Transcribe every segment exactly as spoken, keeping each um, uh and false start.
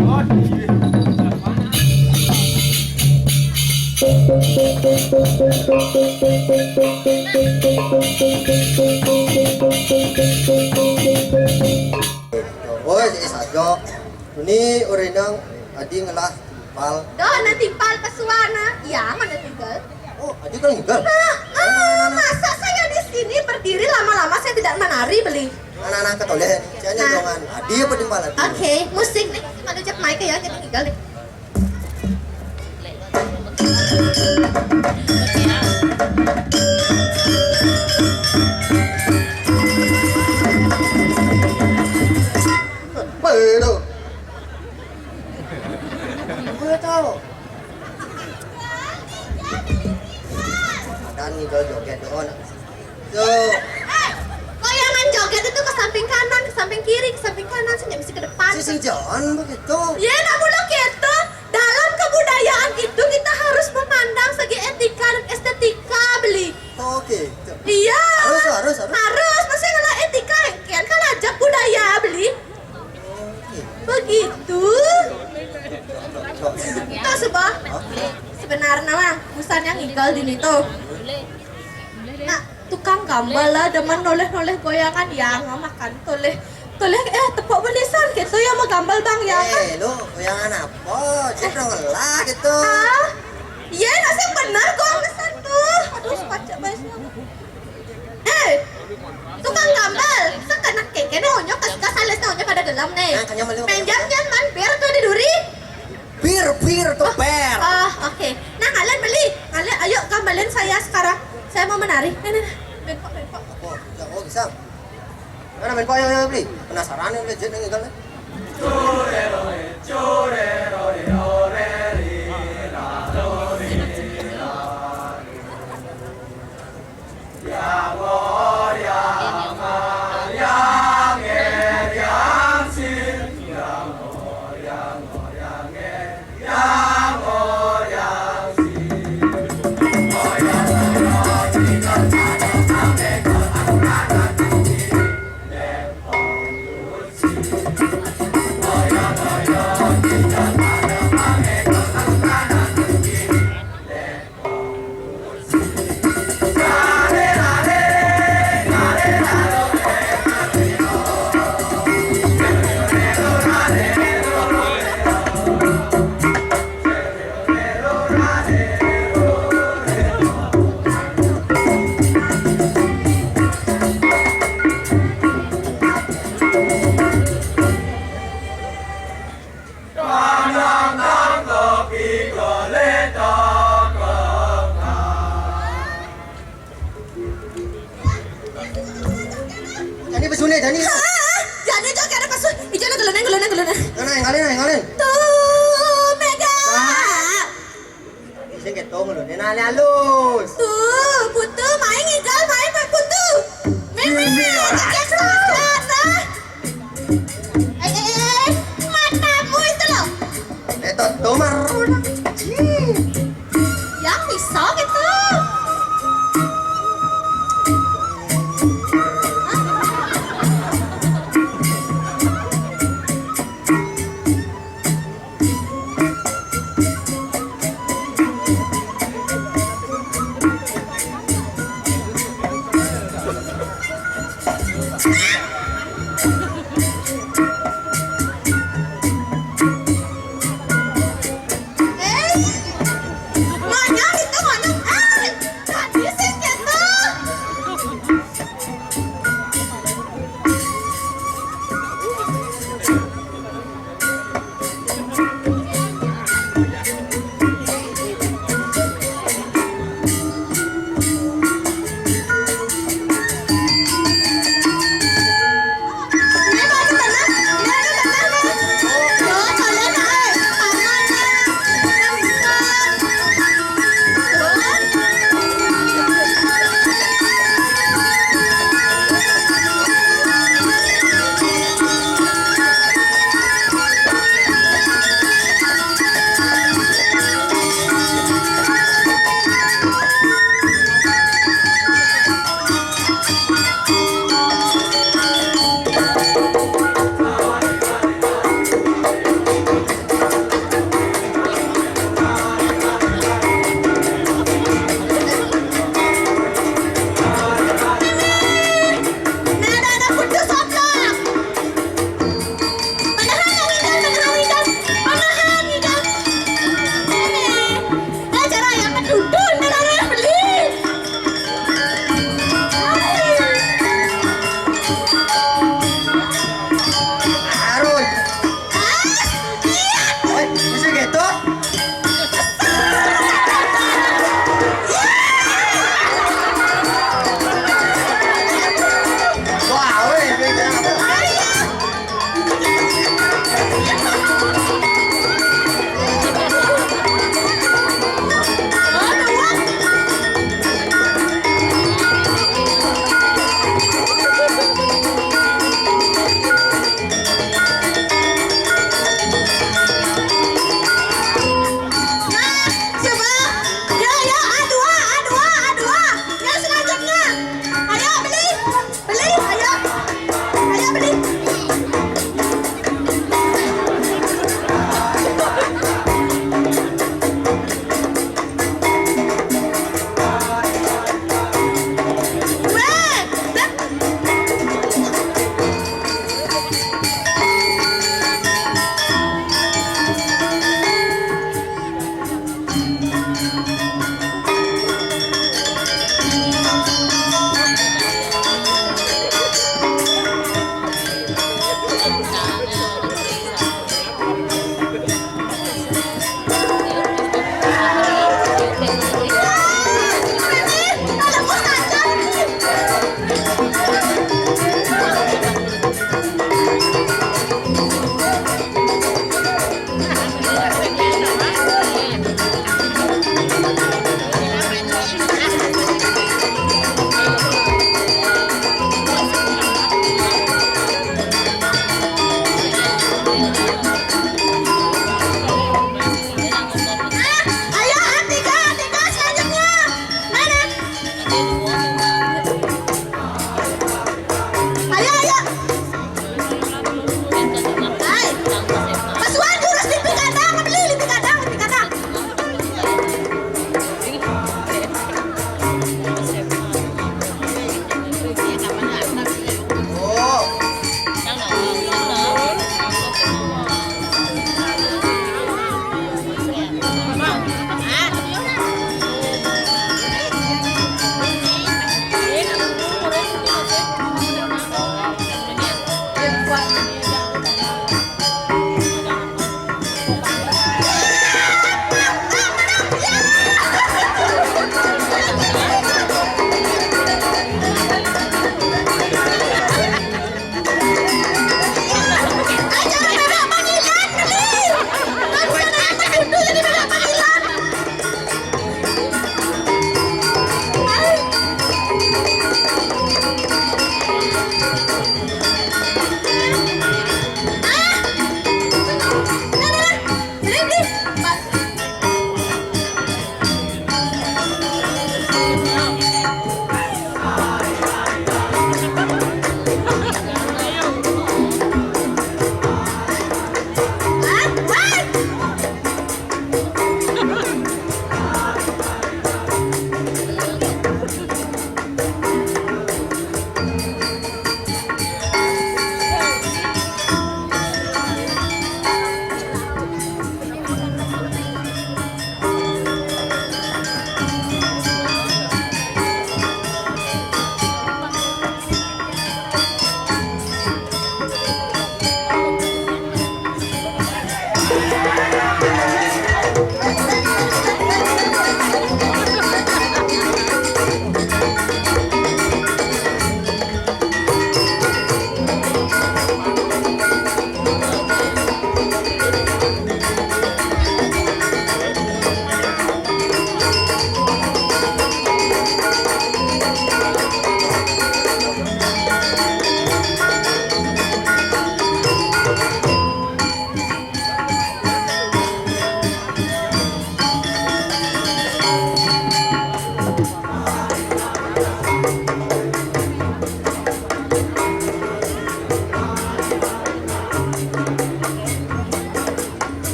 Woi, si Sajo. Ini urinang adi ngelah timpal. Doh, na timpal pesuana. Yang mana timpal? Oh, adi kan ngigel. Nah, ah, masa saya di sini berdiri lama-lama saya tidak menari, beli? Anak-anak ketoleh, saya Nah. nyontongan. Adi apa timpal adi? Oke, musik nih. Kalau jep mic ya, jadi ngigel deh. Apa itu? Gue tahu. Dan ngigel joget doang. Tuh. Goyangan joget itu ke samping kanan, ke samping kiri, ke samping kanan, sih nggak bisa ke depan. Sisi jangan begitu. Ya, nak mulu gitu. Dalam kebudayaan itu kita harus memandang segi etika dan estetika, beli. Oke. Iya. Harus, harus, harus. Harus, masih kalau etika, kan kalau ajak budaya, beli. Begitu. Tuh, sebab sebenarnya mah busan yang ngigel di situ. Nah, tukang gambal lah demen noleh-noleh goyangan yang makan toleh. Toleh, eh, tepuk belisan gitu ya mau gambal, Bang, ya kan? Eh, lu goyangan apa? Cek dong lah gitu. Ah, iya, nasi bener gua pesan tuh. Aduh, sepacak bae. Eh, tukang gambal, sekenak keke nih onyok, kasih kasales nih onyok pada gelem nih. Nah, kenyang beli. Pinjam jangan bir tuh di duri. Bir, bir tuh, oh, bir. Oh, oke. Nah, kalian beli. Kalian, ayo gambalin saya sekarang. Saya mau menari. Nah, nah, nah. Bengkok, bengkok. Oh, bisa, oh, bisa. Mana main payung yang beli? Penasaran yang legend yang ngigel nih. Jani pesune, Jani. Ah, Jani joget apa su? Ijo lo geloneng, geloneng, geloneng. Nah, nah, yang kalian, yang kalian. Tuh, Mega. Wah. Sing keto ngono, nah, alus. Tuh, Putu, main ngigel, main, main Putu. Mimi, Mimi, joget, joget, ah. Eh, eh, eh, matamu itu loh. Eh, Toto maruna. Cih. Yang bisa gitu. Hah?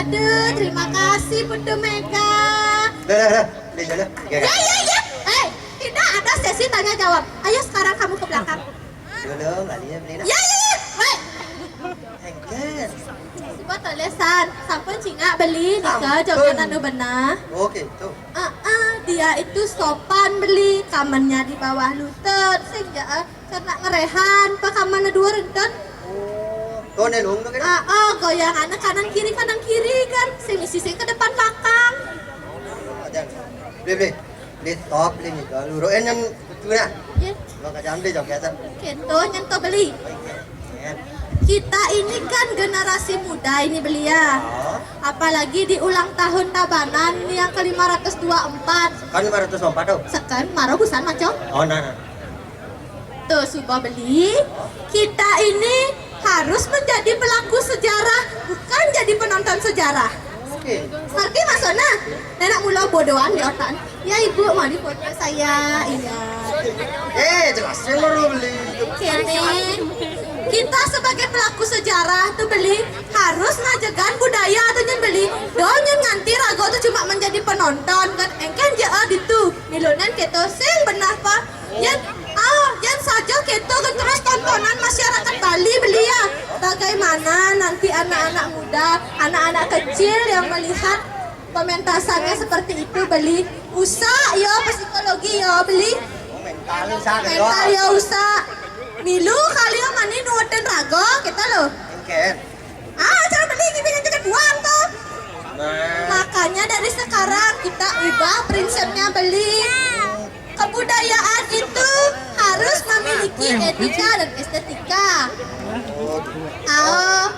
Aduh, terima kasih Putu Mega. Dah, dah, dah. Beli sana. Ya, ya, ya. Eh, tidak ada sesi tanya jawab. Ayo sekarang kamu ke belakang. Dulu, lali ya, beli dah. Ya, ya, ya. Baik. Engke. Coba tulisan, sampun cingak beli nika joget anu benah. Oke, tuh. Ah, ah, dia itu sopan beli, kamannya di bawah lutut, sehingga eh, karena ngerehan, pakamannya dua rentet. Oh, tuh nih lung tuh kan. Ah, oh, goyangannya kanan kiri kanan kiri kan, sing isi sing ke depan belakang. Aja. Beli, beli. Beli top, beli nih. Kalau luruin yang betul nah. Iya. Lo kacang beli joget. Gitu, nyentuh beli. Kita ini kan generasi muda ini beli ya. Apalagi di ulang tahun Tabanan yang ke lima ratus dua empat. Kan lima ratus empat tuh. Seken, maro busan maco. Oh, nah, nah. Tuh, suba beli. Kita ini harus menjadi pelaku sejarah, bukan jadi penonton sejarah. Oke. Ngerti maksudnya? Nenek mula bodohan di otak. Ya ibu, mau dipoto saya? Iya. Eh, jelasin baru beli. Kene, kita sebagai pelaku sejarah tuh beli harus ngajegan budaya tuh nyen beli. Doh nyen nganti rago tuh cuma menjadi penonton kan. Engken je eh ditu. Milunan keto sing benar pa. Yen, ah, yen saja keto kan terus tontonan masyarakat Bali beli ya. Bagaimana nanti anak-anak muda, anak-anak kecil yang melihat pementasannya seperti itu beli? Usak ya psikologi ya beli. Mental usak. Mental ya usak. Milu kali ya mani nuwutin rago kita loh. Engken. Ah, cara beli gini kan cepat buang tuh. Nah. Makanya dari sekarang kita ubah prinsipnya beli. Kebudayaan itu harus memiliki etika dan estetika. Oh.